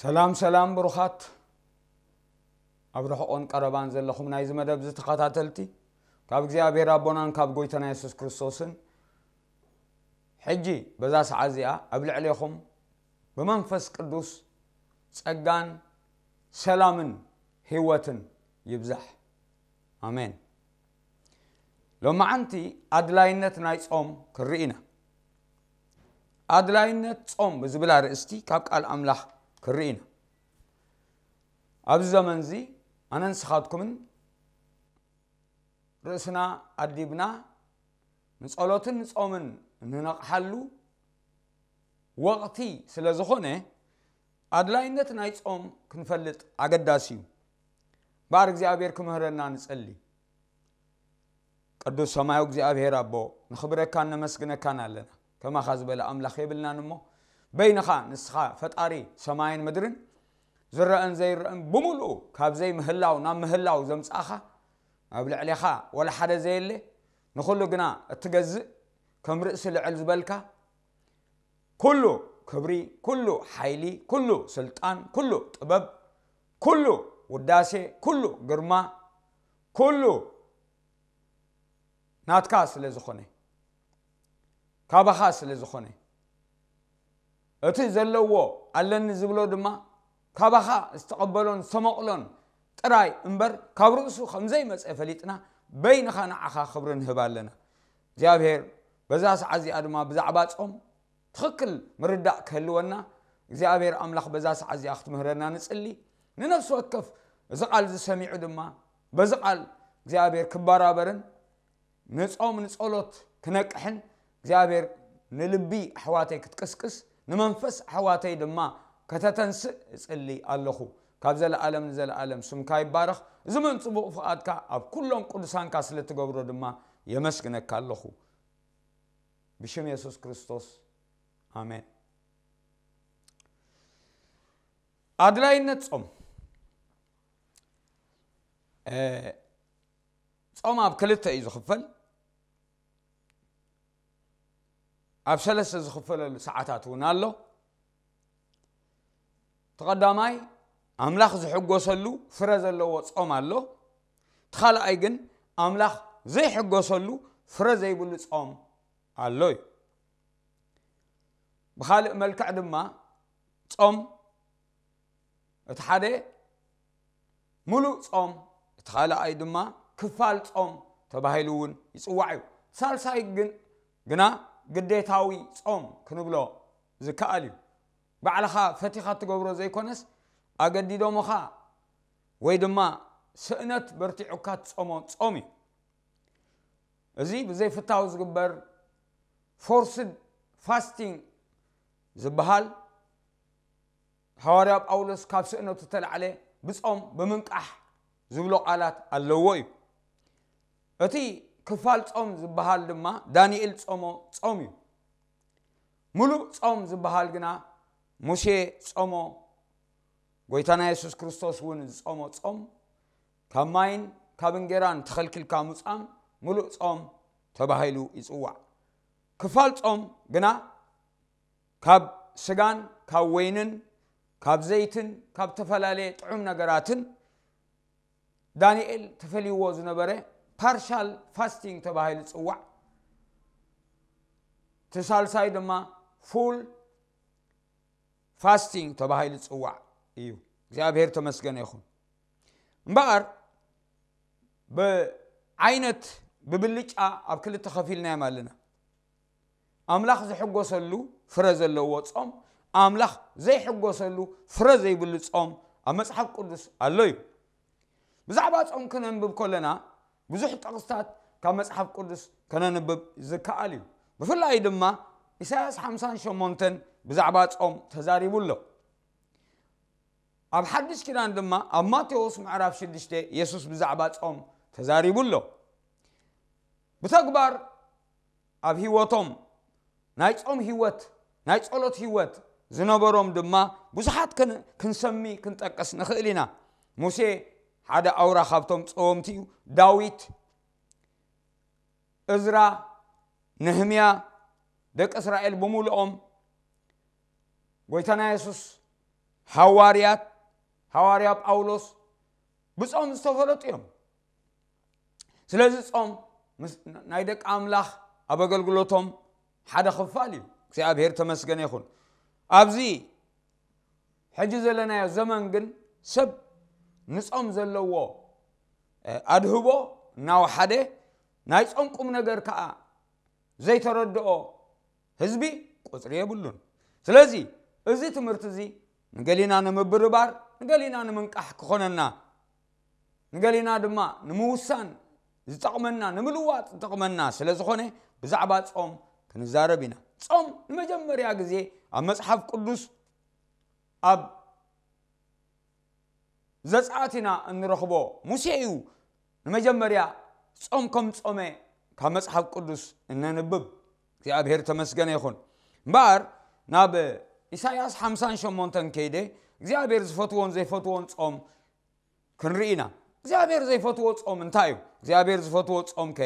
ሰላም ሰላም ብሩኻት፣ ኣብ ርሑቕን ቀረባን ዘለኹም ናይዚ መደብ ዝተኸታተልቲ፣ ካብ እግዚኣብሔር ኣቦናን ካብ ጎይታና የሱስ ክርስቶስን ሕጂ በዛ ሰዓት እዚኣ ኣብ ልዕሌኹም ብመንፈስ ቅዱስ ጸጋን ሰላምን ህይወትን ይብዛሕ። ኣሜን። ሎማዓንቲ ኣድላይነት ናይ ጾም ክርኢ ኢና። ኣድላይነት ጾም ብዝብል ኣርእስቲ ካብ ቃል ኣምላኽ ክርኢ ኢና። ኣብዚ ዘመን እዚ ኣነ ንስኻትኩምን ርእስና ኣዲብና ንጸሎትን ንጾምን እንነቕሓሉ ወቕቲ ስለ ዝኾነ፣ ኣድላይነት ናይ ጾም ክንፈልጥ ኣገዳሲ እዩ። እምበኣር እግዚኣብሔር ክምህረና ንጸሊ። ቅዱስ ሰማያዊ እግዚኣብሔር ኣቦ፣ ንኽብረካን ነመስግነካን ኣለና። ከማኻ ዝበለ ኣምላኽ የብልናን እሞ፣ በይንኻ ንስኻ ፈጣሪ ሰማይን ምድርን፣ ዝረአን ዘይረአን ብምሉኡ ካብ ዘይምህላው ናብ ምህላው ዘምጻእኻ፣ ኣብ ልዕሌኻ ወላ ሓደ ዘየለ፣ ንኹሉ ግና እትገዝእ፣ ከም ርእሲ ልዕል ዝበልካ፣ ኩሉ ክብሪ፣ ኩሉ ሓይሊ፣ ኩሉ ስልጣን፣ ኩሉ ጥበብ፣ ኩሉ ውዳሴ፣ ኩሉ ግርማ፣ ኩሉ ናትካ ስለ ዝኾነ፣ ካባኻ ስለ ዝኾነ፣ እቲ ዘለዎ ኣለኒ ዝብሎ ድማ ካባኻ ዝተቐበሎን ዝተመቕሎን ጥራይ እምበር፣ ካብ ርእሱ ከም ዘይመጸ ፈሊጥና፣ በይንኻ ንዓኻ ክብሪ ንህብ ኣለና። እግዚኣብሔር በዛ ሰዓት እዚኣ ድማ ብዛዕባ ጾም ትኽክል ምርዳእ ክህልወና እግዚኣብሔር ኣምላኽ በዛ ሰዓት እዚኣ ክትምህረና ንጽሊ። ንነፍሲ ወከፍ እዚ ቃል ዝሰሚዑ ድማ በዚ ቃል እግዚኣብሔር ክበራበርን ንጾም ንጸሎት ክነቅሕን እግዚኣብሔር ንልቢ ኣሕዋተይ ክትቅስቅስ ንመንፈስ ኣሕዋተይ ድማ ከተተንስእ እጽሊ ኣለኹ። ካብ ዘለኣለም ንዘለኣለም ስምካ ይባረኽ። እዚ መን ጽቡቕ ፍቓድካ ኣብ ኩሎም ቅዱሳንካ ስለ ትገብሮ ድማ የመስግነካ ኣለኹ። ብሽም የሱስ ክርስቶስ፣ ኣሜን። ኣድላይነት ጾም። እ፣ ጾም ኣብ ክልተ እዩ ዝኽፈል። ኣብ ሰለስተ ዝኽፈለሉ ሰዓታት እውን ኣሎ። እቲ ቀዳማይ ኣምላኽ ዝሕጎሰሉ ፍረ ዘለዎ ጾም ኣሎ። እቲ ካልኣይ ግን ኣምላኽ ዘይሕጎሰሉ ፍረ ዘይብሉ ጾም ኣሎ እዩ። ብኻልእ መልክዕ ድማ ጾም እቲ ሓደ ሙሉእ ጾም፣ እቲ ካልኣይ ድማ ክፋል ጾም ተባሂሉ እውን ይጽዋዕ እዩ። ሳልሳይ ግን፣ ግና ግዴታዊ ጾም ክንብሎ ዝከኣል እዩ። ባዕልኻ ፈቲኻ እትገብሮ ዘይኮነስ፣ ኣገዲዶምኻ ወይ ድማ ስእነት በርቲዑካ ትጾሞ ጾም እዩ። እዚ ብዘይፍታው ዝግበር ፎርስድ ፋስቲንግ ዝበሃል፣ ሃዋርያ ጳውሎስ ካብ ስእነቱ ተላዕለ ብጾም ብምንቃሕ ዝብሎ ቃላት ኣለዎ እዩ። እቲ ክፋል ጾም ዝበሃል ድማ ዳንኤል ጾሞ ጾም እዩ። ሙሉእ ጾም ዝበሃል ግና ሙሴ ጾሞ፣ ጎይታና የሱስ ክርስቶስ እውን ዝጾሞ ጾም፣ ካብ ማይን ካብ እንጌራን ተኸልኪልካ ምጻም ሙሉእ ጾም ተባሂሉ ይጽዋዕ። ክፋል ጾም ግና ካብ ስጋን ካብ ወይንን ካብ ዘይትን ካብ ዝተፈላለየ ጥዑም ነገራትን ዳንኤል ተፈልይዎ ዝነበረ ፓርሻል ፋስቲንግ ተባሂሉ ይጽዋዕ። እቲ ሳልሳይ ድማ ፉል ፋስቲንግ ተባሂሉ ይጽዋዕ እዩ። እግዚኣብሔር ተመስገነ ይኹን። እምበኣር ብዓይነት ብብልጫ ኣብ ክልተ ከፊልናዮም ኣለና። ኣምላኽ ዝሕጎሰሉ ፍረ ዘለዎ ጾም፣ ኣምላኽ ዘይሕጎሰሉ ፍረ ዘይብሉ ጾም ኣብ መጽሓፍ ቅዱስ ኣሎ እዩ። ብዛዕባ ጾም ክነንብብ ከለና ብዙሕ ጥቕስታት ካብ መጽሓፍ ቅዱስ ከነንብብ ዝከኣል እዩ። ብፍላይ ድማ ኢሳያስ ሓምሳን ሸሞንተን ብዛዕባ ጾም ተዛሪቡ ኣሎ። ኣብ ሓድሽ ኪዳን ድማ ኣብ ማቴዎስ ምዕራፍ ሽዱሽተ የሱስ ብዛዕባ ጾም ተዛሪቡ ኣሎ። ብተግባር ኣብ ህይወቶም ናይ ጾም ህይወት፣ ናይ ጸሎት ህይወት ዝነበሮም ድማ ብዙሓት ክን-፣ ክንሰሚ ክንጠቅስ ንኽእል ኢና። ሙሴ ሓደ ኣውራ ካብቶም ጸወምቲ እዩ። ዳዊት፣ እዝራ፣ ነህምያ፣ ደቂ እስራኤል ብምሉኦም ጎይታና የሱስ ሃዋርያት፣ ሃዋርያ ጳውሎስ ብጾም ዝተፈለጡ እዮም። ስለዚ ጾም ምስ ናይ ደቂ ኣምላኽ ኣብ ኣገልግሎቶም ሓደ ክፋል እዩ። እግዚኣብሔር ተመስገነ ይኹን። ኣብዚ ሕጂ ዘለናዮ ዘመን ግን ሰብ ንጾም ዘለዎ ኣድህቦ እናወሓደ፣ ናይ ጾም ቁም ነገር ከኣ ዘይተረድኦ ህዝቢ ቁጽሪ የብሉን። ስለዚ እዚ ትምህርቲ እዚ ንገሊና ንምብርባር፣ ንገሊና ንምንቃሕ ክኾነና፣ ንገሊና ድማ ንምውሳን ዝጠቕመና፣ ንምልዋጥ ዝጠቕመና ስለ ዝኾነ ብዛዕባ ጾም ክንዛረብ ኢና። ጾም ንመጀመርያ ግዜ ኣብ መጽሓፍ ቅዱስ ኣብ ዘጸኣት ኢና እንረኽቦ። ሙሴ እዩ ንመጀመርያ ጾም ከም ጾመ ካብ መጽሓፍ ቅዱስ እነንብብ። እግዚኣብሔር ተመስገነ ይኹን። እምበኣር ናብ ኢሳይያስ ሓምሳን ሸሞንተን ከይደ እግዚኣብሔር ዝፈትዎን ዘይፈትዎን ጾም ክንርኢ ኢና። እግዚኣብሔር ዘይፈትዎ ጾም እንታይ እዩ? እግዚኣብሔር ዝፈትዎ ጾም ከ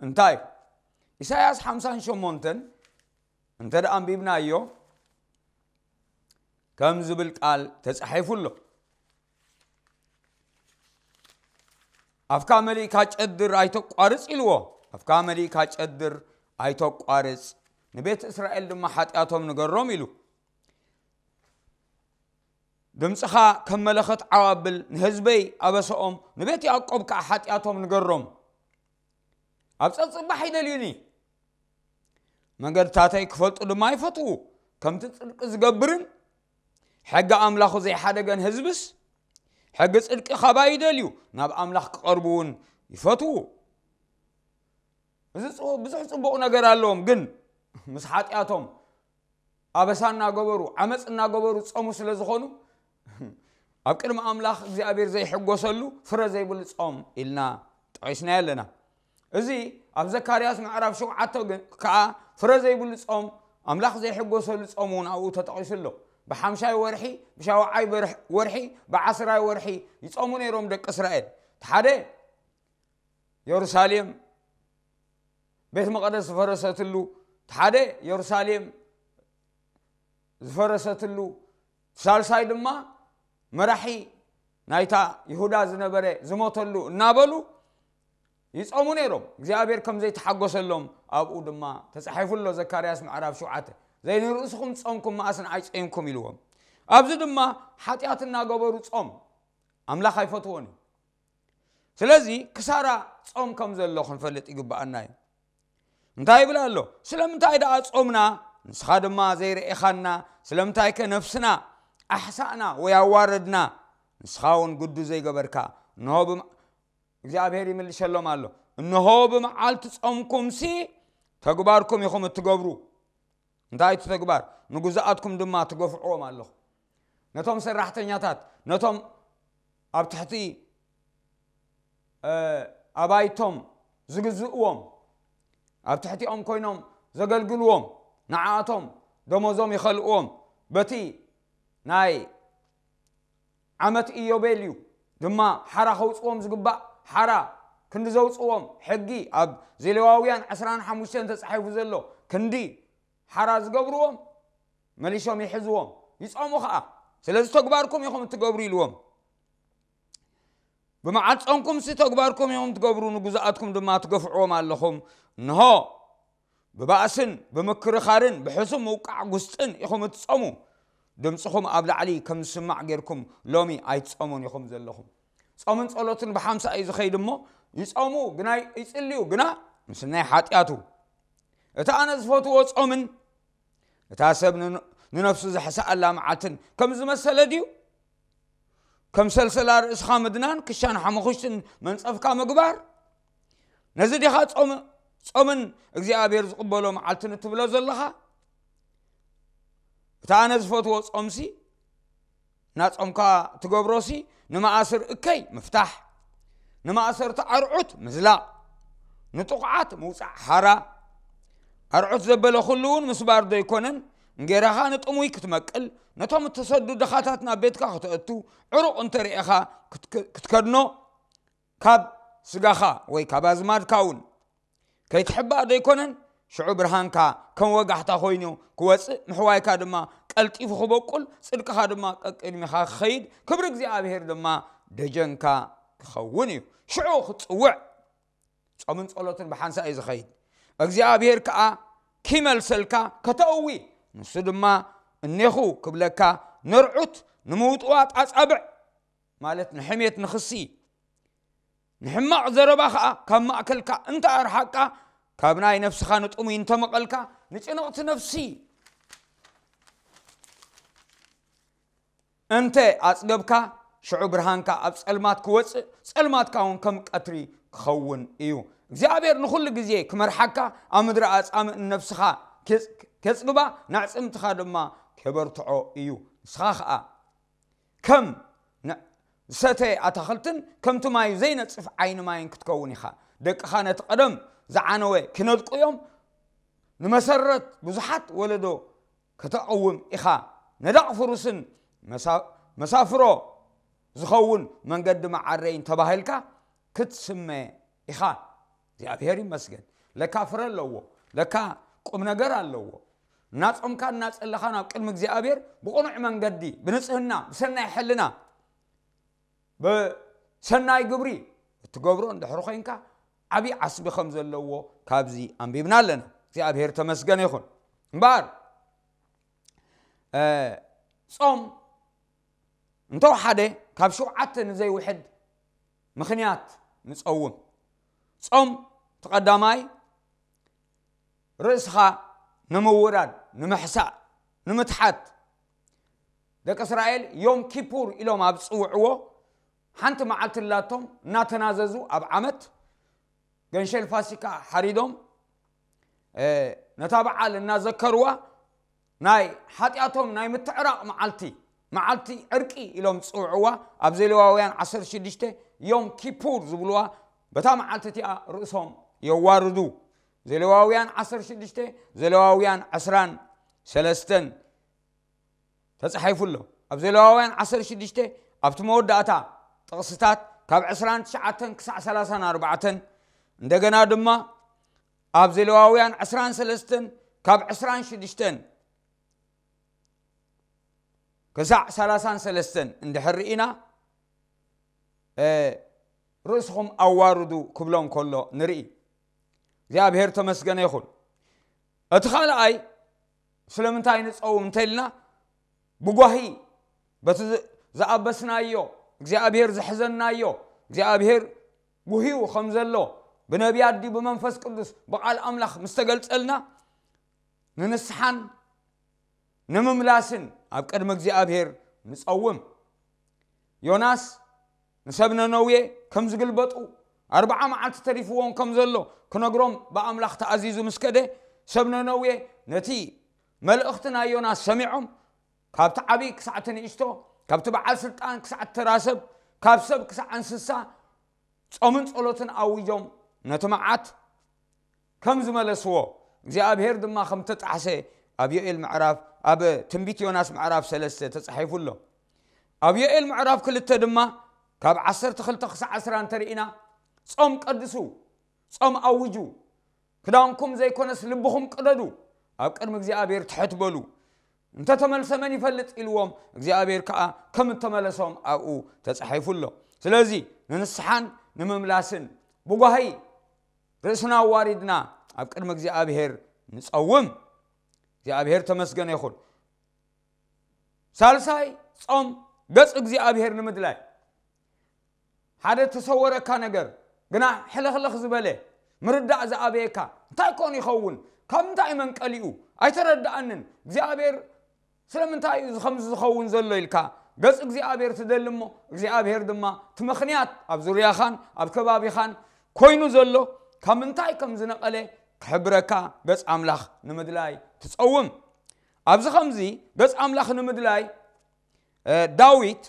እንታይ እዩ? ኢሳይያስ ሓምሳን ሸሞንተን እንተ ደኣ ኣንቢብናዮ ከም ዝብል ቃል ተጻሒፉ ኣሎ። ኣፍካ መሊእካ ጨድር ኣይተቋርጽ ኢልዎ። ኣፍካ መሊእካ ጨድር ኣይተቋርጽ፣ ንቤት እስራኤል ድማ ሓጢኣቶም ንገሮም ኢሉ። ድምፅኻ ከም መለኸት ዓው ኣብል፣ ንህዝበይ ኣበሰኦም፣ ንቤት ያዕቆብ ከዓ ሓጢኣቶም ንገሮም። ኣብ ፀብፅባሕ ይደልዩኒ፣ መንገድታተይ ክፈልጡ ድማ ይፈትዉ። ከምቲ ጽድቂ ዝገብርን ሕጊ ኣምላኹ ዘይሓደገን ህዝብስ፣ ሕጊ ጽድቂ ካባይ ይደልዩ፣ ናብ ኣምላኽ ክቐርቡ እውን ይፈትዉ። እዚ ጽ-፣ ብዙሕ ጽቡቕ ነገር ኣለዎም፣ ግን ምስ ሓጢኣቶም ኣበሳ እናገበሩ፣ ዓመፅ እናገበሩ ዝጸሙ ስለ ዝኾኑ፣ ኣብ ቅድሚ ኣምላኽ እግዚኣብሔር ዘይሕጎሰሉ ፍረ ዘይብሉ ጾም ኢልና ጠቒስናዮ ኣለና። እዚ ኣብ ዘካርያስ ምዕራፍ ሸውዓተ ግን ከኣ ፍረ ዘይብሉ ጾም፣ ኣምላኽ ዘይሕጎሰሉ ጾም እውን ኣብኡ ተጠቒሱ ኣሎ። ብሓምሻይ ወርሒ፣ ብሻውዓይ በርሕ-፣ ወርሒ፣ ብዓስራይ ወርሒ ይጾሙ ነይሮም ደቂ እስራኤል። እቲ ሓደ የሩሳሌም ቤት መቐደስ ዝፈረሰትሉ፣ እቲ ሓደ የሩሳሌም ዝፈረሰትሉ፣ ሳልሳይ ድማ መራሒ ናይታ ይሁዳ ዝነበረ ዝሞተሉ እናበሉ ይጾሙ ነይሮም። እግዚኣብሔር ከም ዘይተሓጎሰሎም ኣብኡ ድማ ተጻሒፉ ኣሎ። ዘካርያስ ምዕራፍ ሸውዓተ፣ "ዘይንርእስኹም ጾምኩም መኣስ ንዓይ ጸይምኩም?" ኢልዎም። ኣብዚ ድማ ሓጢኣት እናገበሩ ጾም ኣምላኽ ኣይፈትዎን እዩ። ስለዚ ክሳራ ጾም ከም ዘሎ ክንፈልጥ ይግብኣና እዩ። እንታይ ይብል ኣሎ? "ስለምንታይ ደኣ ጾምና ንስኻ ድማ ዘይረኤኻና? ስለምንታይ ከ ነፍስና ኣሕሳእና ወይ ኣዋረድና? ንስኻ እውን ግዱ ዘይገበርካ?" እንሆ ብም-፣ እግዚኣብሔር ይምልሸሎም ኣሎ። "እንሆ ብመዓልቲ ጾምኩምሲ ተግባርኩም ኢኹም እትገብሩ። እንታይ እቲ ተግባር? ንጉዛኣትኩም ድማ ትገፍዕዎም ኣለኹም። ነቶም ሰራሕተኛታት፣ ነቶም ኣብ ትሕቲ፣ እ፣ ኣባይቶም ዝግዝእዎም፣ ኣብ ትሕቲኦም ኮይኖም ዘገልግልዎም፣ ንዓኣቶም ደሞዞም ይኸልእዎም። በቲ ናይ ዓመት ኢዮቤልዩ ድማ ሓራ ከውጽዎም ዝግባእ ሓራ ክንዲ ዘውጽዎም፣ ሕጊ ኣብ ዘሌዋውያን ዕስራን ሓሙሽተን ተጻሒፉ ዘሎ ክንዲ ሓራ ዝገብርዎም መሊሾም ይሕዝዎም፣ ይጾሙ ኸኣ። ስለዚ ተግባርኩም ኢኹም እትገብሩ" ኢልዎም። "ብመዓልቲ ጾምኩምሲ ተግባርኩም ኢኹም ትገብሩ፣ ንጉዛኣትኩም ድማ ትገፍዕዎም ኣለኹም። እንሆ፣ ብባእስን ብምክርኻርን ብሕሱም ምውቃዕ ጉስጥን ኢኹም እትጾሙ። ድምፅኹም ኣብ ላዕሊ ከም ዝስማዕ ጌርኩም ሎሚ ኣይትጾሙን ኢኹም ዘለኹም።" ጾምን ጸሎትን ብሓምሳ እዩ ዝኸይድ እሞ፣ ይጾሙ ግና ይጽልዩ፣ ግና ምስ ናይ ሓጢኣቱ። እቲ ኣነ ዝፈትዎ ጾምን እታ ሰብ ን-፣ ንነፍሱ ዝሕስኣላ መዓልትን ከም ዝመሰለ ድዩ? ከም ሰልሰላ ርእስኻ ምድናን ክሻን ሓሙኽሽትን መንጸፍካ ምግባር? ነዚ ዲኻ ጾም-፣ ጾምን እግዚኣብሔር ዝቕበሎ መዓልትን እትብሎ ዘለኻ? እቲ ኣነ ዝፈትዎ ጾምሲ እናጾምካ ትገብሮሲ ንመኣስር እከይ ምፍታሕ፣ ንማእሰርቲ ኣርዑት ምዝላቕ፣ ንጥቑዓት ምውጻዕ ሓራ። ኣርዑት ዘበለ ኩሉ እውን ምስባር ዶ ኣይኮነን? እንጌራኻ ንጥሙይ ክትመቅል፣ ነቶም እተሰዱ ድኻታት ናብ ቤትካ ክተእቱ፣ ዕሩቕ እንተ ርኤኻ ክትክ-፣ ክትከድኖ፣ ካብ ስጋኻ ወይ ካብ ኣዝማድካ እውን ከይትሕባእ ዶ ኣይኮነን? ሽዑ ብርሃንካ ከም ወጋሕታ ኮይኑ ክወጽእ፣ ምሕዋይካ ድማ ቀልጢፉ ክበቁል፣ ጽድቅኻ ድማ ቀቅድሚኻ ክኸይድ፣ ክብሪ እግዚኣብሔር ድማ ደጀንካ ክኸውን እዩ። ሽዑ ክትጽውዕ፣ ጾምን ጸሎትን ብሓንሳእ እዩ ዝኸይድ። እግዚኣብሔር ከኣ ኪመልሰልካ ከተእዊ፣ ንሱ ድማ እኔኹ ክብለካ፣ ነርዑት ንምውጥዋጥ ኣጻብዕ፣ ማለት ንሕሜት ንኽሲ፣ ንሕማቕ ዘረባ ኸኣ ካብ ማእከልካ እንተ ኣርሓቅካ፣ ካብ ናይ ነፍስኻ ንጥሙይ እንተመቐልካ፣ ንጭንቕቲ ነፍሲ እንተ ኣጽገብካ፣ ሽዑ ብርሃንካ ኣብ ጸልማት ክወጽእ፣ ጸልማትካ እውን ከም ቀትሪ ክኸውን እዩ። እግዚኣብሔር ንኹሉ ግዜ ክመርሓካ፣ ኣብ ምድሪ ኣጻምእ ንነፍስኻ ኬጽ-፣ ኬጽግባ፣ ነዕጽምትኻ ድማ ኬበርትዖ እዩ። ንስኻ ኸኣ ከም ን-፣ ዝሰተየ ኣታኽልትን ከምቲ ማዩ ዘይነጽፍ ዓይኒ ማይን ክትከውን ኢኻ። ደቅኻ ነቲ ቀደም ዝዓነወ ክነድቁ እዮም። ንመሰረት ብዙሓት ወለዶ ከተቐውም ኢኻ። ነዳቕ ፍሩስን መሳ-፣ መሳፍሮ ዝኸውን መንገዲ መዓረይን ተባሂልካ ክትስመ ኢኻ። እግዚኣብሔር ይመስገን። ለካ ፍረ ኣለዎ። ለካ ቁም ነገር ኣለዎ። እናጾምካ እናጸለኻን ኣብ ቅድሚ እግዚኣብሔር ብቕኑዕ መንገዲ፣ ብንጽህና፣ ብሰናይ ሕልና፣ ብሰናይ ግብሪ እትገብሮ እንድሕር ኮይንካ፣ ዓብዪ ዓስቢ ከም ዘለዎ ካብዚ ኣንቢብና ኣለና። እግዚኣብሔር ተመስገን ይኹን። እምበኣር፣ እ፣ ጾም እንተወሓደ ካብ ሸውዓተ ንዘይውሕድ ምኽንያት ንጸውም። ጾም እቲ ቀዳማይ ርእስኻ ንምውራድ፣ ንምሕሳእ፣ ንምትሓት። ደቂ እስራኤል ዮም ኪፑር ኢሎም ኣብ ዝጽውዕዎ ሓንቲ መዓልቲ ኣላቶም፣ እናተናዘዙ ኣብ ዓመት ገንሸል ፋሲካ ሓሪዶም፣ እ፣ ነታ በዓል እናዘከርዋ ናይ ሓጢኣቶም ናይ ምትዕራቕ መዓልቲ፣ መዓልቲ ዕርቂ ኢሎም ዝጽውዕዋ፣ ኣብ ዘሌዋውያን ዓሰርተ ሽዱሽተ ዮም ኪፑር ዝብልዋ፣ በታ መዓልቲ እቲኣ ርእሶም የዋርዱ። ዘሌዋውያን ዓሰርተ ሽዱሽተ፣ ዘሌዋውያን ዕስራን ሰለስተን ተጻሒፉ ኣሎ። ኣብ ዘሌዋውያን ዓሰርተ ሽዱሽተ ኣብቲ መወዳእታ ጥቕስታት ካብ ዕስራን ትሽዓተን ክሳዕ ሰላሳን ኣርባዕተን፣ እንደገና ድማ ኣብ ዘሌዋውያን ዕስራን ሰለስተን ካብ ዕስራን ሽዱሽተን ክሳዕ ሰላሳን ሰለስተን እንድሕር ርኢና፣ እ፣ ርእስኹም ኣዋርዱ ክብሎም ከሎ ንርኢ። እግዚኣብሔር ተመስገነ ይኹን። እቲ ካልኣይ ስለምንታይ ንጸውም እንተ ኢልና፣ ብጓሂ በቲ ዝ-፣ ዝኣበስናዮ፣ እግዚኣብሔር ዘሕዘንናዮ፣ እግዚኣብሔር ጉህዩ ከም ዘሎ ብነቢያት ድዩ ብመንፈስ ቅዱስ ብቓል ኣምላኽ ምስ ተገልጸልና፣ ንንስሓን ንምምላስን ኣብ ቅድሚ እግዚኣብሔር ንጸውም። ዮናስ ንሰብ ነነዌ ከም ዝግልበጡ፣ ኣርብዓ መዓልቲ ተሪፍዎም ከም ዘሎ ክነግሮም ብኣምላኽ ተኣዚዙ ምስ ከደ፣ ሰብ ነነዌ ነቲ መልእኽቲ ናይ ዮናስ ሰሚዖም፣ ካብቲ ዓብዪ ክሳዕ እቲ ንእሽቶ፣ ካብቲ በዓል ስልጣን ክሳዕ እቲ ተራ ሰብ፣ ካብ ሰብ ክሳዕ እንስሳ፣ ጾምን ጸሎትን ኣዊጆም ነቲ መዓት ከም ዝመለስዎ፣ እግዚኣብሔር ድማ ከም ተጣሕሰ ኣብ ዮኤል ምዕራፍ፣ ኣብ ትንቢት ዮናስ ምዕራፍ ሰለስተ ተጻሒፉ ኣሎ። ኣብ ዮኤል ምዕራፍ ክልተ ድማ ካብ ዓሰርተ ክልተ ክሳዕ ዕስራ እንተርኢና፣ ጾም ቀድሱ፣ ጾም ኣውጁ፣ ክዳንኩም ዘይኮነስ ልብኹም ቅደዱ፣ ኣብ ቅድሚ እግዚኣብሔር ትሕት በሉ። እንተ ተመልሰ መን ይፈልጥ ኢልዎም፣ እግዚኣብሔር ከኣ ከም እተመለሶም ኣብኡ ተጻሒፉ ኣሎ። ስለዚ ንንስሓን ንምምላስን ብጓሂ ርእስና ኣዋሪድና ኣብ ቅድሚ እግዚኣብሔር ንጸውም። እግዚኣብሔር ተመስገነ ይኹን። ሳልሳይ ጾም ገጽ እግዚኣብሔር ንምድላይ። ሓደ ተሰወረካ ነገር ግና ሕልኽልኽ ዝበለ ምርዳእ ዝኣበየካ እንታይ ኮን ይኸውን? ካብ ምንታይ መንቀሊኡ? ኣይተረድኣንን። እግዚኣብሔር ስለምንታይ እዩ እዚ ከምዚ ዝኸውን ዘሎ ኢልካ ገጽ እግዚኣብሔር ትደሊ እሞ፣ እግዚኣብሔር ድማ እቲ ምኽንያት ኣብ ዙርያኻን ኣብ ከባቢኻን ኮይኑ ዘሎ ካብ ምንታይ ከም ዝነቐለ ክሕብረካ ገጽ ኣምላኽ ንምድላይ ትጸውም። ኣብዚ ከምዚ ገጽ ኣምላኽ ንምድላይ፣ እ፣ ዳዊት፣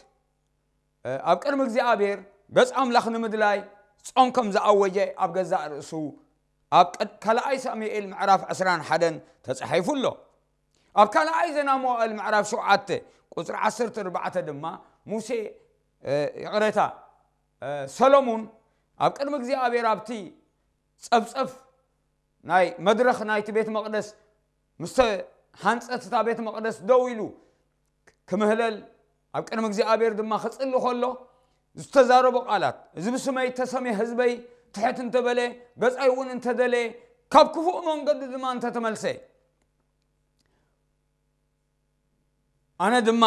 እ፣ ኣብ ቅድሚ እግዚኣብሔር ገጽ ኣምላኽ ንምድላይ ጾም ከም ዝኣወጀ ኣብ ገዛእ ርእሱ ኣብ ቀድ-፣ ካልኣይ ሳሙኤል ምዕራፍ ዕስራን ሓደን ተጻሒፉ ኣሎ። ኣብ ካልኣይ ዜና መዋእል ምዕራፍ ሸውዓተ ቁጽሪ ዓሰርተ ኣርባዕተ ድማ ሙሴ፣ እ፣ ይቕሬታ፣ እ፣ ሰሎሙን ኣብ ቅድሚ እግዚኣብሔር ኣብቲ ጸፍጸፍ ናይ መድረኽ ናይቲ ቤት መቕደስ ምስ ተ-፣ ሃንጸት እታ ቤት መቕደስ ደው ኢሉ ክምህለል፣ ኣብ ቅድሚ እግዚኣብሔር ድማ ክጽሊ ከሎ ዝተዛረቦ ቃላት፣ እዚ ብስመይ እተሰምየ ህዝበይ ትሕት እንተበለ፣ ገጻይ እውን እንተደለየ፣ ካብ ክፉእ መንገዱ ድማ እንተተመልሰ፣ ኣነ ድማ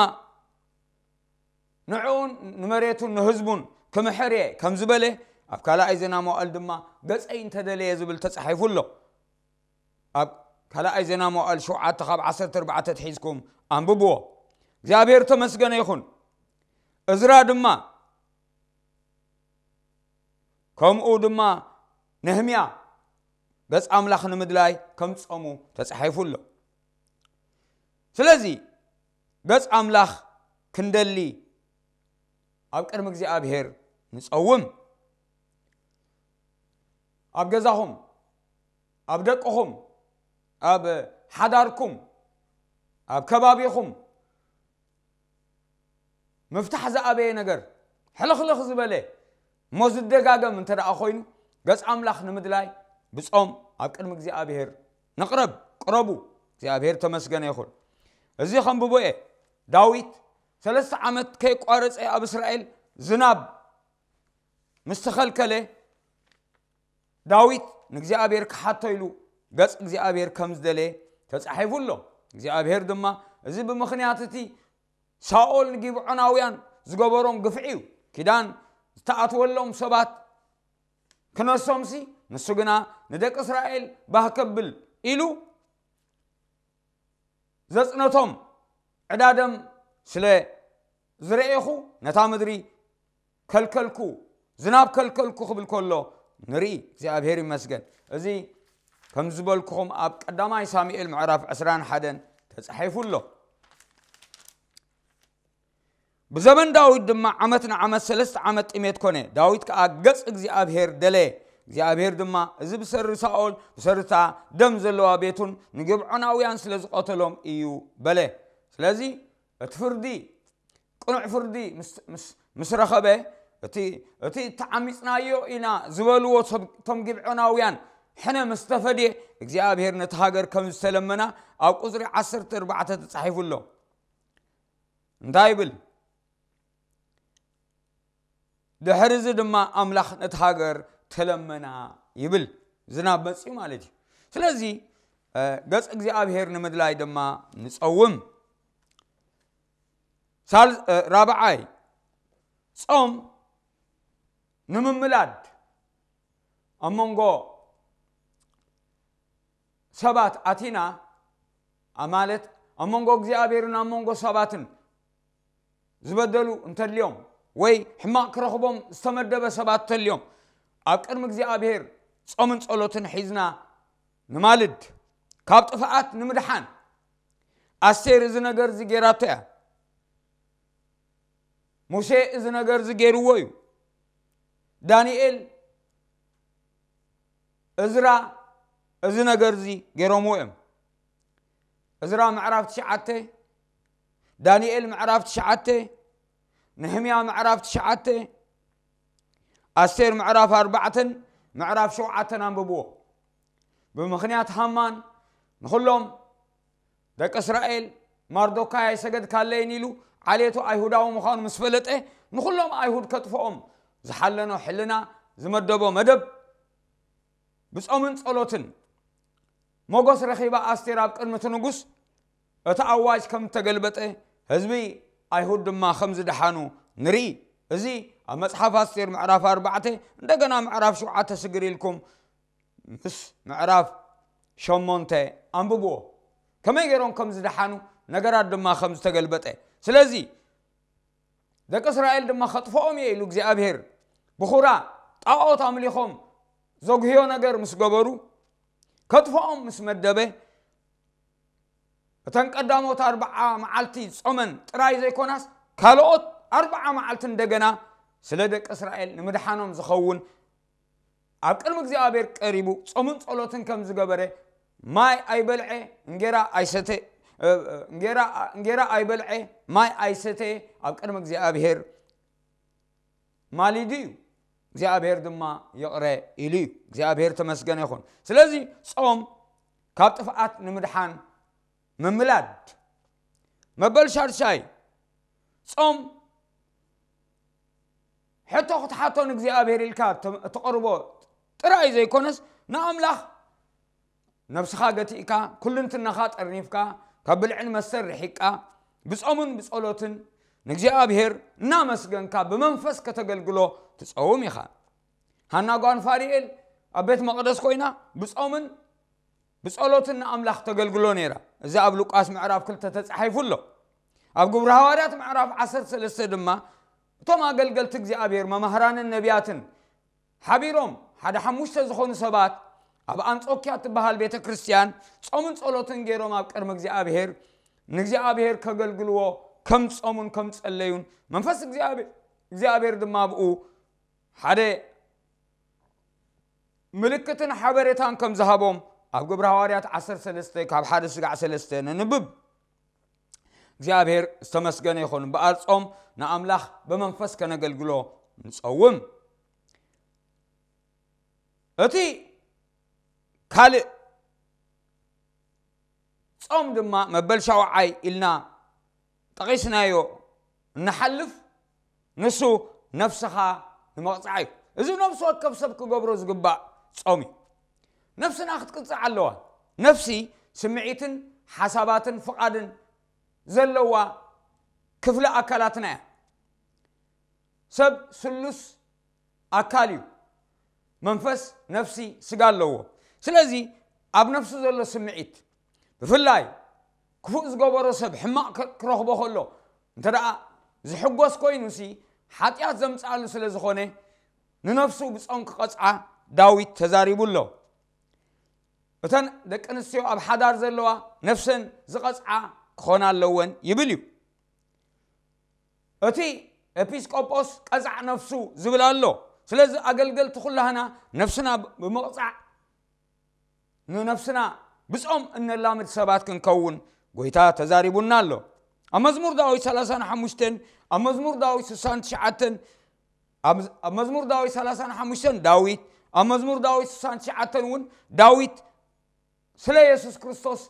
ንዕኡን ንመሬቱን ንህዝቡን ክምሕር እየ ከም ዝበለ፣ ኣብ ካልኣይ ዜና መዋዕል ድማ ገጸይ እንተደለየ ዝብል ተጻሒፉ ኣሎ። ኣብ ካልኣይ ዜና መዋዕል ሸውዓተ ካብ ዓሰርተ ኣርባዕተ ትሒዝኩም ኣንብብዎ። እግዚኣብሔር ተመስገነ ይኹን። እዝራ ድማ ከምኡ ድማ ነህምያ ገጽ ኣምላኽ ንምድላይ ከም ጾሙ ተጻሒፉ ኣሎ። ስለዚ ገጽ ኣምላኽ ክንደሊ ኣብ ቅድሚ እግዚኣብሔር ንጸውም። ኣብ ገዛኹም፣ ኣብ ደቅኹም፣ ኣብ ሓዳርኩም፣ ኣብ ከባቢኹም ምፍታሕ ዝኣበየ ነገር፣ ሕልኽልኽ ዝበለ እሞ ዝደጋገም እንተ ደኣ ኮይኑ፣ ገጽ ኣምላኽ ንምድላይ ብጾም ኣብ ቅድሚ እግዚኣብሔር ንቕረብ። ቅረቡ። እግዚኣብሔር ተመስገነ ይኹን። እዚ ኸንብቦ እየ። ዳዊት ሰለስተ ዓመት ከየቋረጸ ኣብ እስራኤል ዝናብ ምስ ተኸልከለ፣ ዳዊት ንእግዚኣብሔር ክሓቶ ኢሉ ገጽ እግዚኣብሔር ከም ዝደለየ ተጻሒፉ ኣሎ። እግዚኣብሔር ድማ፣ እዚ ብምኽንያት እቲ ሳኦል ንጊብዖናውያን ዝገበሮም ግፍዒ እዩ። ኪዳን ዝተኣትወሎም ሰባት ክነሶምሲ፣ ንሱ ግና ንደቂ እስራኤል ባህ ከብል ኢሉ ዘጽነቶም ዕዳ ደም ስለ ዝረኤኹ፣ ነታ ምድሪ ከልከልኩ፣ ዝናብ ከልከልኩ ክብል ከሎ ንርኢ። እግዚኣብሔር ይመስገን። እዚ ከም ዝበልኩኹም ኣብ ቀዳማይ ሳሙኤል ምዕራፍ ዕስራን ሓደን ተጻሒፉ ኣሎ። ብዘበን ዳዊት ድማ ዓመት ንዓመት ሰለስተ ዓመት ጥሜት ኮነ። ዳዊት ከኣ ገጽ እግዚኣብሔር ደለየ። እግዚኣብሔር ድማ፣ እዚ ብሰሪ ሳኦል፣ ብሰሪ እታ ደም ዘለዋ ቤቱን ንግብዖናውያን ስለ ዝቐተሎም እዩ በለ። ስለዚ እቲ ፍርዲ፣ ቅኑዕ ፍርዲ ምስ፣ ምስ፣ ምስ ረኸበ፣ እቲ፣ እቲ ተዓሚጽናዮ ኢና ዝበልዎ ሰብ፣ እቶም ግብዖናውያን ሕነ ምስ ተፈድየ፣ እግዚኣብሔር ነቲ ሃገር ከም ዝተለመና ኣብ ቁጽሪ ዓሰርተ ኣርባዕተ ተጻሒፉ ኣሎ። እንታይ ይብል? ድሕሪ እዚ ድማ ኣምላኽ ነቲ ሃገር ተለመና ይብል። ዝናብ መጽዩ ማለት እዩ። ስለዚ፣ እ፣ ገጽ እግዚኣብሔር ንምድላይ ድማ ንጸውም። ሳል-፣ እ፣ ራብዓይ፣ ጾም ንምምላድ ኣብ መንጎ ሰባት ኣቲና፣ ኣ-፣ ማለት ኣብ መንጎ እግዚኣብሔርን ኣብ መንጎ ሰባትን ዝበደሉ እንተልዮም፣ ወይ ሕማቕ ክረኽቦም ዝተመደበ ሰባት እንተልዮም፣ ኣብ ቅድሚ እግዚኣብሔር ጾምን ጸሎትን ሒዝና ንማልድ። ካብ ጥፍኣት ንምድሓን። ኣስቴር እዚ ነገር እዚ ጌራቶ እያ። ሙሴ እዚ ነገር እዚ ጌርዎ እዩ። ዳንኤል፣ እዝራ እዚ ነገር እዚ ጌሮምዎ እዮም። እዝራ ምዕራፍ ትሽዓተ፣ ዳንኤል ምዕራፍ ትሽዓተ፣ ነህምያ ምዕራፍ ትሽዓተ፣ ኣስቴር ምዕራፍ ኣርባዕተን ምዕራፍ ሸውዓተን ኣንብብዎ። ብምኽንያት ሃማን ንኹሎም ደቂ እስራኤል፣ ማርዶካይ ኣይሰገድካለይን ኢሉ፣ ዓሌቱ ኣይሁዳዊ ምዃኑ ምስ ፈለጠ፣ ንኹሎም ኣይሁድ ከጥፍኦም ዝሓለኖ ሕልና ዝመደቦ መደብ፣ ብጾምን ጸሎትን ሞገስ ረኺባ ኣስቴር ኣብ ቅድሚ እቲ ንጉስ፣ እቲ ኣዋጅ ከም እተገልበጠ፣ ህዝቢ ኣይሁድ ድማ ከም ዝደሓኑ ንርኢ። እዚ ኣብ መጽሓፍ ኣስቴር ምዕራፍ ኣርባዕተ፣ እንደገና ምዕራፍ ሸውዓተ ስግር ኢልኩም ምስ ምዕራፍ ሸሞንተ ኣንብብዎ። ከመይ ገይሮም ከም ዝደሓኑ፣ ነገራት ድማ ከም ዝተገልበጠ። ስለዚ ደቂ እስራኤል ድማ ከጥፍኦም እየ ኢሉ እግዚኣብሔር ብኹራ ጣዖት ኣምሊኾም ዘጉህዮ ነገር ምስ ገበሩ፣ ከጥፍኦም ምስ መደበ፣ እተን ቀዳሞት ኣርብዓ መዓልቲ ጾመን ጥራይ ዘይኮናስ፣ ካልኦት ኣርብዓ መዓልቲ እንደገና ስለ ደቂ እስራኤል ንምድሓኖም ዝኸውን ኣብ ቅድሚ እግዚኣብሔር ቀሪቡ ጾምን ጸሎትን ከም ዝገበረ፣ ማይ ኣይበልዐ፣ እንጌራ ኣይሰተ፣ እ፣ እ፣ እንጌራ፣ እንጌራ ኣይበልዐ፣ ማይ ኣይሰተ፣ ኣብ ቅድሚ እግዚኣብሔር ማሊዱ እዩ። እግዚኣብሔር ድማ ይቕረ ኢሉ እዩ። እግዚኣብሔር ተመስገነ ይኹን። ስለዚ ጾም ካብ ጥፍኣት ንምድሓን ምምላድ። መበል ሻድሻይ፣ ጾም ሕቶ ክትሓቶ ንእግዚኣብሔር ኢልካ እተ-፣ እተቕርቦ ጥራይ ዘይኮነስ፣ ንኣምላኽ ነብስኻ ገቲእካ፣ ኩልንትናኻ ጠርኒፍካ፣ ካብ ብልዕን መስተን ርሒቅካ፣ ብጾምን ብጸሎትን ንእግዚኣብሔር እናመስገንካ ብመንፈስ ከተገልግሎ ትጸውም ኢኻ። ሃና ጓል ፋኒኤል ኣብ ቤት መቕደስ ኮይና ብጾምን ብጸሎትን ንኣምላኽ ተገልግሎ ነይራ። እዚ ኣብ ሉቃስ ምዕራፍ ክልተ ተጻሒፉ ኣሎ። ኣብ ግብሪ ሃዋርያት ምዕራፍ ዓሰርተ ሰለስተ ድማ፣ እቶም ኣገልገልቲ እግዚኣብሔር፣ መማህራንን ነቢያትን ሓቢሮም ሓደ ሓሙሽተ ዝኾኑ ሰባት ኣብ ኣንጾኪያ እትበሃል ቤተ ክርስቲያን ጾምን ጸሎትን ገይሮም ኣብ ቅድሚ እግዚኣብሔር፣ ንእግዚኣብሔር ከገልግልዎ ከም ጾሙን ከም ጸለዩን፣ መንፈስ እግዚኣብሔር፣ እግዚኣብሔር ድማ ኣብኡ ሓደ ምልክትን ሓበሬታን ከም ዝሃቦም ኣብ ግብሪ ሃዋርያት ዓሰርተ ሰለስተ ካብ ሓደ ስጋዕ ሰለስተ ነንብብ። እግዚኣብሔር ዝተመስገነ ይኹን። እምበኣር ጾም ንኣምላኽ ብመንፈስ ከነገልግሎ ንጸውም። እቲ ካልእ ጾም ድማ መበል ሻውዓይ ኢልና ጠቒስናዮ እንሓልፍ፣ ንሱ ነፍስኻ ንምቕጻዕ እዩ። እዚ ነፍሲ ወከፍ ሰብ ክገብሮ ዝግባእ ጾም እዩ። ነፍስና ክትቅጻዕ ኣለዋ። ነፍሲ ስምዒትን ሓሳባትን ፍቓድን ዘለዋ ክፍሊ ኣካላትና እያ። ሰብ ስሉስ ኣካል እዩ። መንፈስ፣ ነፍሲ፣ ስጋ ኣለዎ። ስለዚ ኣብ ነፍሱ ዘሎ ስምዒት፣ ብፍላይ ክፉእ ዝገበሮ ሰብ ሕማቕ ክ-፣ ክረኽቦ ከሎ፣ እንተ ደኣ ዝሕጎስ ኮይኑሲ፣ ሓጢኣት ዘምጽኣሉ ስለ ዝኾነ፣ ንነፍሱ ብጾም ክቐጽዓ ዳዊት ተዛሪቡ ኣሎ። እተን ደቂ ኣንስትዮ ኣብ ሓዳር ዘለዋ ነፍሰን ዝቐጽዓ ክኾና ኣለወን ይብል እዩ። እቲ ኤጲስቆጶስ ቀጻዕ ነፍሱ ዝብል ኣሎ። ስለዚ ኣገልገልቲ ኩላህና ነፍስና ብምቕጻዕ ንነፍስና ብጾም እነላምድ ሰባት ክንከውን ጎይታ ተዛሪቡና ኣሎ። ኣብ መዝሙር ዳዊት ሰላሳን ሓሙሽተን፣ ኣብ መዝሙር ዳዊት ስሳን ትሽዓተን፣ ኣብ፣ ኣብ መዝሙር ዳዊት ሰላሳን ሓሙሽተን ዳዊት፣ ኣብ መዝሙር ዳዊት ስሳን ትሽዓተን እውን ዳዊት ስለ የሱስ ክርስቶስ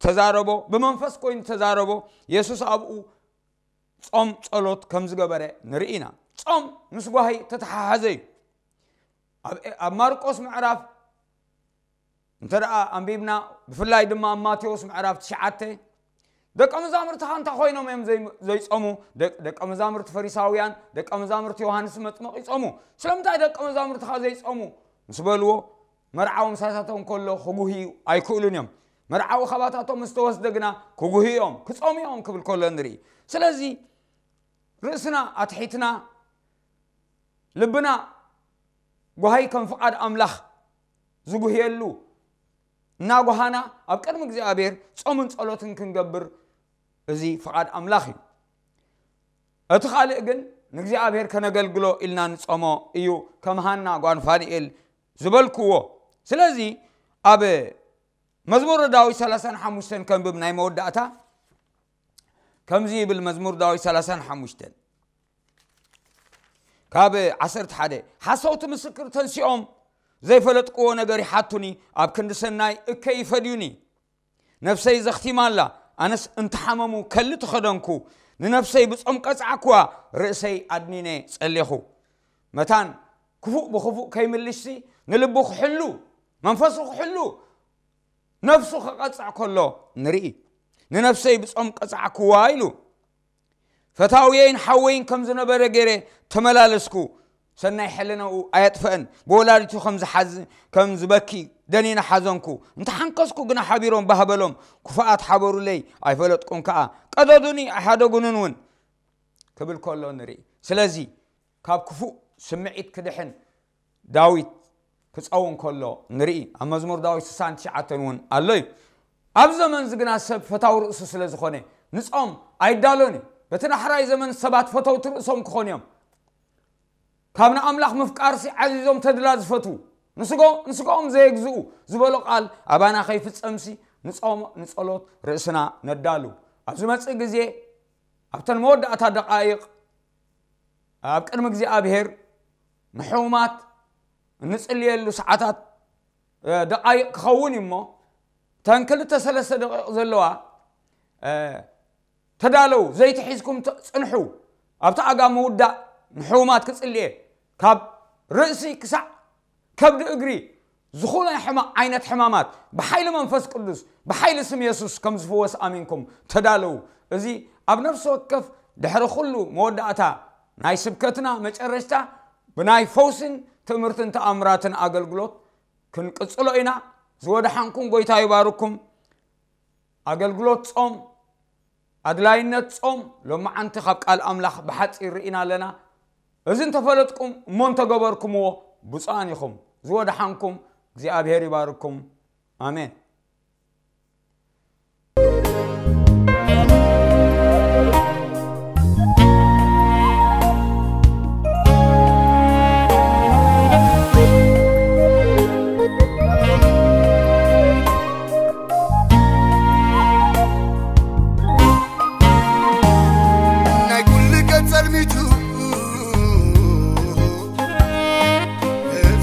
ተዛረቦ፣ ብመንፈስ ኮይኑ ተዛረቦ። የሱስ ኣብኡ ጾም ጸሎት ከም ዝገበረ ንርኢ ኢና። ጾም ምስ ጓሂ ተተሓሓዘ እዩ። ኣብ፣ ኣብ ማርቆስ ምዕራፍ እንተ ደኣ ኣንቢብና፣ ብፍላይ ድማ ኣብ ማቴዎስ ምዕራፍ ትሽዓተ፣ ደቀ መዛሙርትኻ እንታይ ኮይኖም እዮም ዘይ-፣ ዘይጾሙ? ደ-፣ ደቀ መዛሙርቲ ፈሪሳውያን፣ ደቀ መዛሙርቲ ዮሃንስ መጥምቕ ይጾሙ። ስለምንታይ ደቀ መዛሙርትኻ ዘይጾሙ? ምስ በልዎ፣ መርዓዊ ምሳታቶም ከሎ ክጉህዩ ኣይክእሉን እዮም። መርዓዊ ካባታቶም ምስ ተወስደ ግና ክጉህዩ እዮም፣ ክጾሙ እዮም ክብል ከሎ ንርኢ። ስለዚ ርእስና ኣትሒትና፣ ልብና ጓሂ ከም ፍቓድ ኣምላኽ ዝጉህየሉ እናጓሃና ኣብ ቅድሚ እግዚኣብሔር ጾምን ጸሎትን ክንገብር፣ እዚ ፍቓድ ኣምላኽ እዩ። እቲ ካልእ ግን ንእግዚኣብሔር ከነገልግሎ ኢልና ንጾሞ እዩ፣ ከም ሃና ጓል ፋንኤል ዝበልክዎ። ስለዚ ኣብ መዝሙረ ዳዊት ሰላሳን ሓሙሽተን ከንብብ፣ ናይ መወዳእታ ከምዚ ይብል መዝሙር ዳዊት ሰላሳን ሓሙሽተን ካብ ዓሰርተ ሓደ፣ ሓሰውቲ ምስክር ተንሲኦም ዘይፈለጥክዎ ነገር ይሓቱኒ፣ ኣብ ክንዲ ሰናይ እከይ ይፈድዩኒ። ነፍሰይ ዘኽቲማ ኣላ፣ ኣነስ እንተሓመሙ ከሊ ተኸደንኩ፣ ንነፍሰይ ብጾም ቀጻዕክዋ፣ ርእሰይ ኣድኒነ ጸሌኹ። መታን ክፉእ ብኽፉእ ከይምልሽሲ ንልቡ ክሕሉ፣ መንፈሱ ክሕሉ፣ ነፍሱ ክቐጽዕ ከሎ ንርኢ። ንነፍሰይ ብጾም ቀጻዕክዋ ኢሉ። ፈታውየይን ሓወይን ከም ዝነበረ ገይረ ተመላለስኩ። ሰናይ ሕልናኡ ኣየጥፈአን። ብወላዲቱ ከም ዝሓዝ-፣ ከም ዝበኪ ደኒነ ሓዘንኩ። እንተሓንከስኩ ግና ሓቢሮም ባህበሎም። ክፉኣት ሓበሩለይ፣ ኣይፈለጥኩን ከኣ። ቀደዱኒ፣ ኣይሓደጉንን እውን ክብል ከሎ ንርኢ። ስለዚ ካብ ክፉእ ስምዒት ክድሕን ዳዊት ክጸውን ከሎ ንርኢ። ኣብ መዝሙር ዳዊት ስሳን ትሽዓተን እውን ኣሎ እዩ። ኣብ ዘመንዚ ግና ሰብ ፈታዊ ርእሱ ስለ ዝኾነ ንጾም ኣይዳሎን እዩ። በቲ ዳሕራይ ዘመን ሰባት ፈተውቲ ርእሶም ክኾኑ እዮም። ካብ ንኣምላኽ ምፍቃርሲ ዓዚዞም ተድላ ዝፈትዉ፣ ንስጎ-፣ ንስጋኦም ዘየግዝኡ ዝበሎ ቃል ኣባና ከይፍጸምሲ ንጾም፣ ንጸሎት ርእስና ነዳሉ። ኣብ ዝመጽእ ግዜ ኣብተን መወዳእታ ደቓይቕ ኣብ ቅድሚ እግዚኣብሔር ንሕሙማት እንጽልየሉ ሰዓታት፣ እ፣ ደቓይቕ ክኸውን እዩ እሞ፣ እተን ክልተ ሰለስተ ደቂቕ ዘለዋ ተዳለው፣ ዘይቲ ሒዝኩም ጽንሑ። ኣብቲ ኣጋ ምውዳእ ንሕሙማት ክጽልየ፣ ካብ ርእሲ ክሳዕ ከብዲ እግሪ ዝኾነ ዓይነት ሕማማት ብሓይሊ መንፈስ ቅዱስ፣ ብሓይሊ ስም የሱስ ከም ዝፍወስ ኣሚንኩም ተዳለው። እዚ ኣብ ነፍሲ ወከፍ ድሕሪ ኩሉ መወዳእታ ናይ ስብከትና መጨረሽታ ብናይ ፈውስን ትእምርትን ተኣምራትን ኣገልግሎት ክንቅጽሎ ኢና። ዝወደሓንኩም ጎይታ ይባርኩም። ኣገልግሎት ጾም፣ ኣድላይነት ጾም ሎማዓንቲ ካብ ቃል ኣምላኽ ብሓጺር ርኢና ኣለና። እዚ እንተፈለጥኩም እሞ እንተገበርኩምዎ ብፁዓን ኢኹም። ዝወደሓንኩም እግዚኣብሔር ይባርኩም። ኣሜን። ናይ ኩሉ ቀን ጸልሚቱ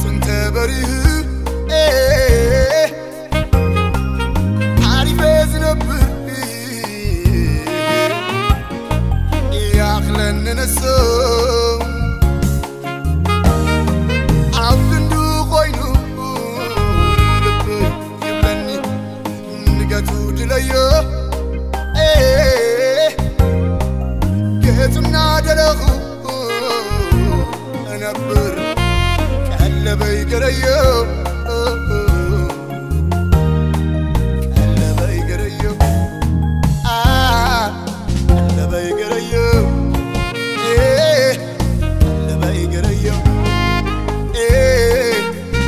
ጽንተ በሪሁ ሓሪፈ ዝነብር ይኣኽለኒ ነሶ ኣብ ክንዱ ኮይኑ ልብ ይብለኒ ንገቱ ድለዮ ገጹና ደለኹ እነብር ቀለበይ ገረዮ ቀለበይ ገረዮ አ ቀለበይ ገረዮ እ ቀለበይ ገረዮ እ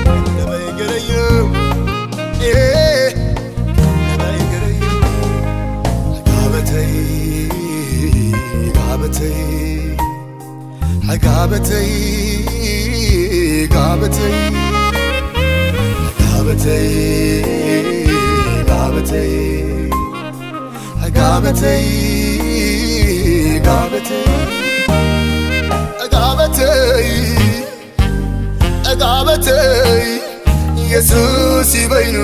ቀለበይ ገረዮ እ ቀለበይ ገረዮ ጋበተይ ጋበተይ ጋበተይ ጋበተይ ጋበተይ ጋበተይ ጋበተይ ጋበተይ ጋበተይ ጋበተይ የሱስ ይበይኑ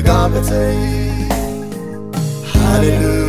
ጋበተይ ሃሌሉያ